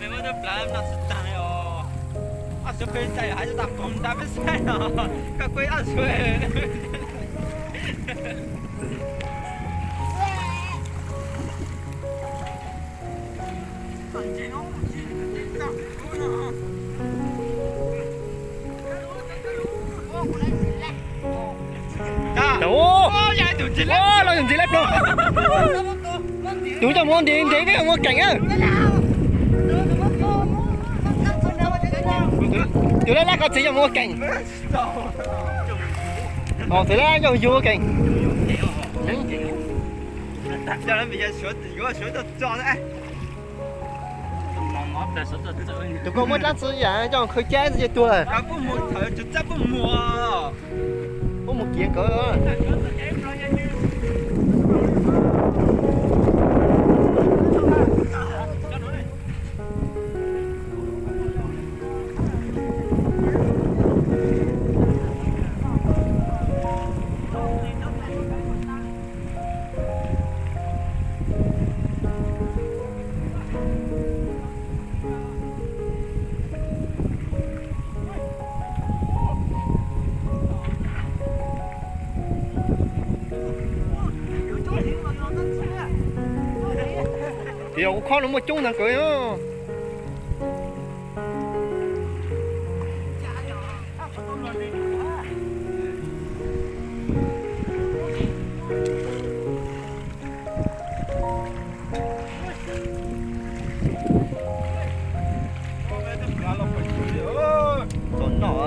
Mej muab cov plawv no tsis taag os. Ob suav peb caij hais tau tas qoom nta peb saib os. Koj kuj ob suav. Los yog ntxiv lawm plaub. Tus coj mus ua ntiv ntiv peb mus ua keem na. Tus laj laj koj txiv coj mus ua keem. Tus laj laj coj mus yug ua keem. Tus koj muab dlaab tsi yam coj khawv cab tsi tuag. Puab mus kiav nkawd. Tus yog kuv khob no muaj coob ntag kawg. Txom nyem.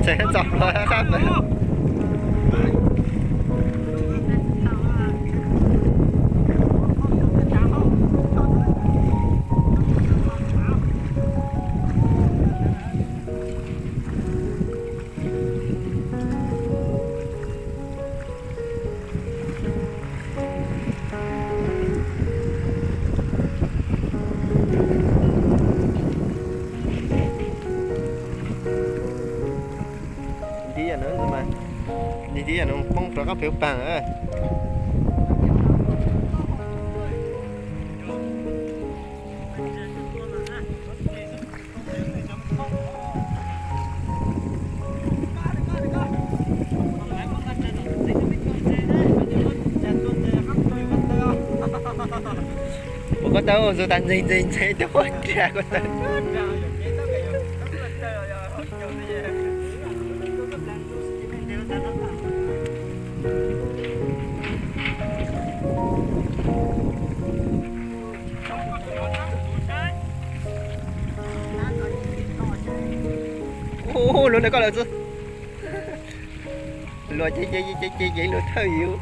Txog qab pem. Nti yam no mas, nti nti yam no poob rov qab pem paag. Ua ko taw zoo tas ntxeeg ntxeeg ntxeeg tuaj puag nrag ko taw. Ua luag ntawm koj lawm xwb. Luag ces ces ces ces luag thawj yus.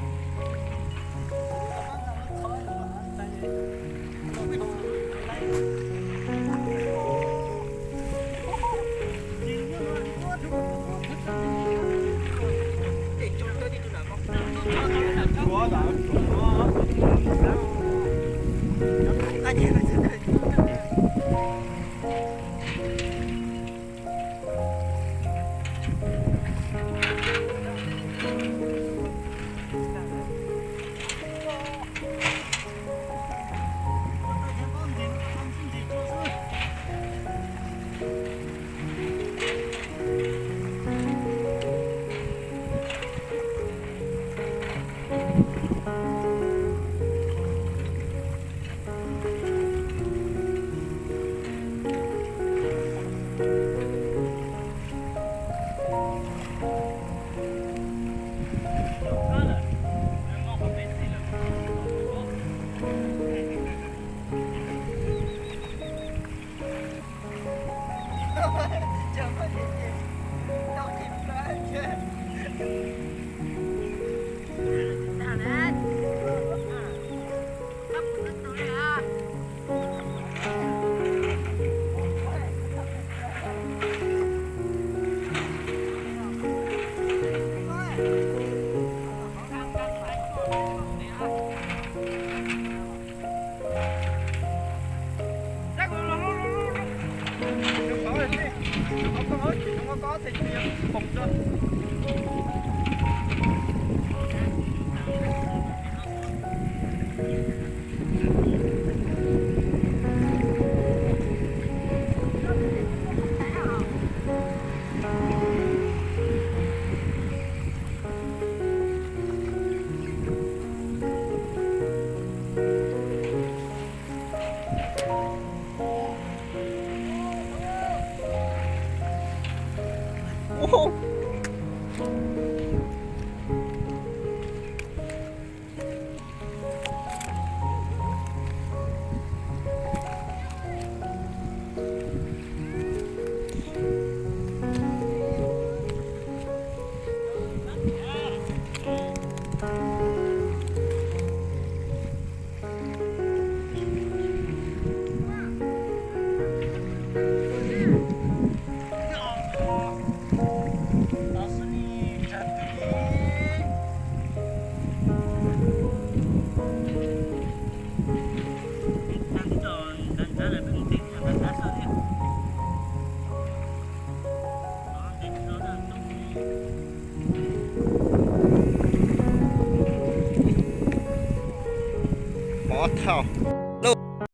Pov thauj.